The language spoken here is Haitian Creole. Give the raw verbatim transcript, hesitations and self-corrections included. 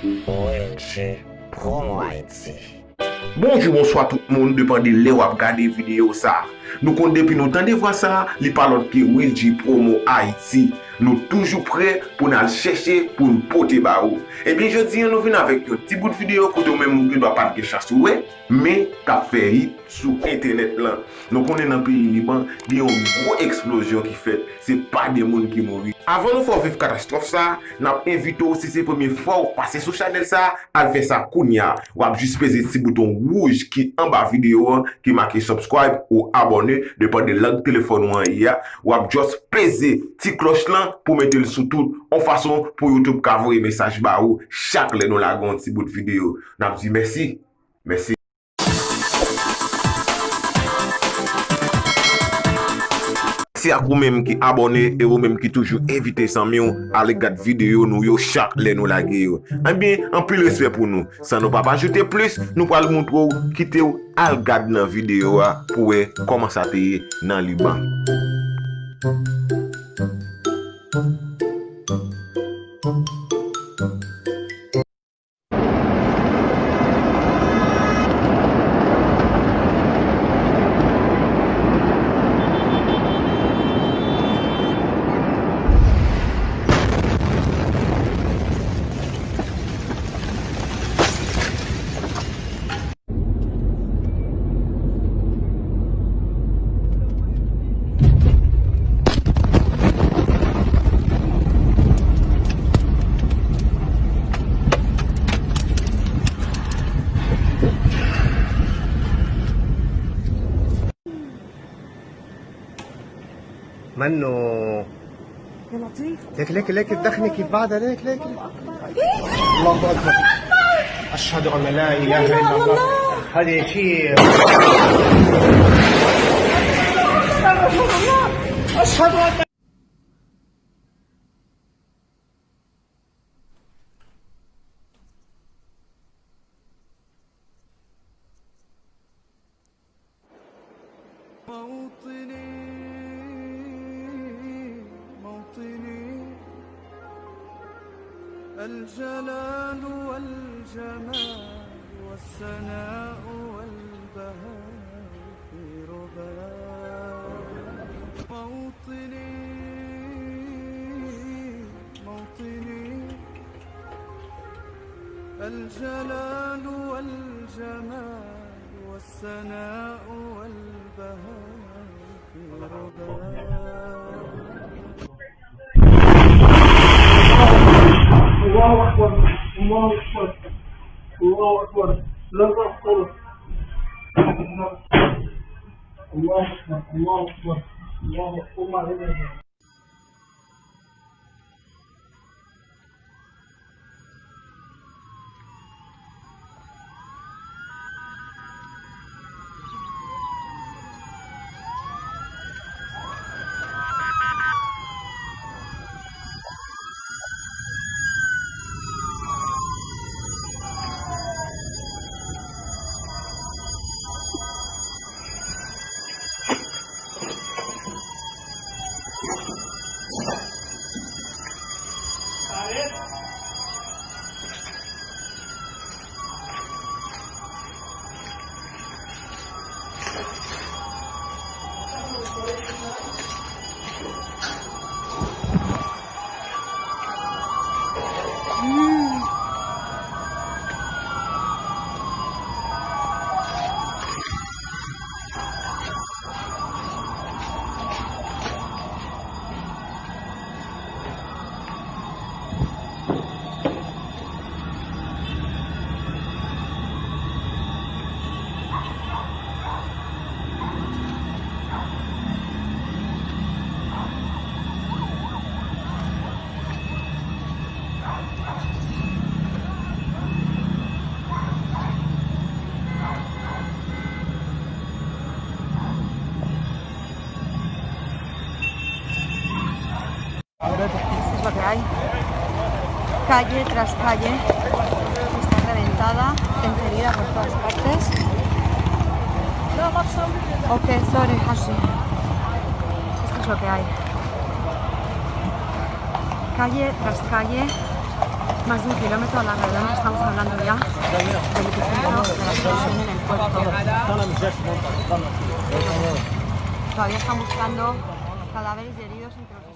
O L G Promo Haïti. Bonjou, bonswa tout moun, depann de lè w ap gade videyo sa a. Nou konn depi nou tande vwa sa a, li pa lòt ke O L G Promo Haïti. Nou toujou prè pou n al chèche, pou n pote ba ou. Ebyen, jodi a, nou vin avèk yon ti bout videyo kote ou menm ou gen dwa pa t gen chans wè, men k ap fè hit sou entènèt lan. Nou konnen nan peyi Liban, gen yon gwo eksplozyon ki fèt. Se pa de moun ki mouri. Avan nou fè w viv katastwòf sa a, n ap envite w, si se premye fwa w pase sou chanèl sa a, al fè sa kounye a. W ap jis peze ti bouton wouj ki anba videyo an, ki make subscribe ou abòne, depann de lang telefòn ou an ye a. W ap just peze ti klòch lan pou mete l sou tout, yon fason pou YouTube ka voye mesaj ba ou chak lè nou lage yon ti bout videyo. N ap di mèsi. Mèsi. Mèsi ak ou menm ki abòne e ou menm ki toujou envite zanmi w ale gad videyo nou yo chak lè nou lage yo. Ebyen, anpil respè pou nou. San nou p ap ajoute plis, nou pral montre w, kite w al gad nan videyo a pou wè kòman sa te ye nan Liban. Mano. Lek, lek, lek, dakhni kif bada, lek, lek, lek. Allahu Akbar. Ashhadu an la ilaha illallah. Hadi shi. Ashhadu an موطني، موطني، الجلال والجمال والثناء والبهاء في رباك. موطني، موطني، الجلال والجمال والثناء والبهاء في رباك. الله أكبر، الله أكبر، الله أكبر، لا تقتل. الله أكبر، الله أكبر، الله أكبر. Esto es lo que hay. Calle tras calle está reventada, gente herida por todas partes. Ok, sorry, Hashi. Esto es lo que hay. Calle tras calle. Más de un kilómetro a la redonda, estamos hablando ya de lo que es el caos de la situación en el puerto. Todavía están buscando cadáveres y heridos entre los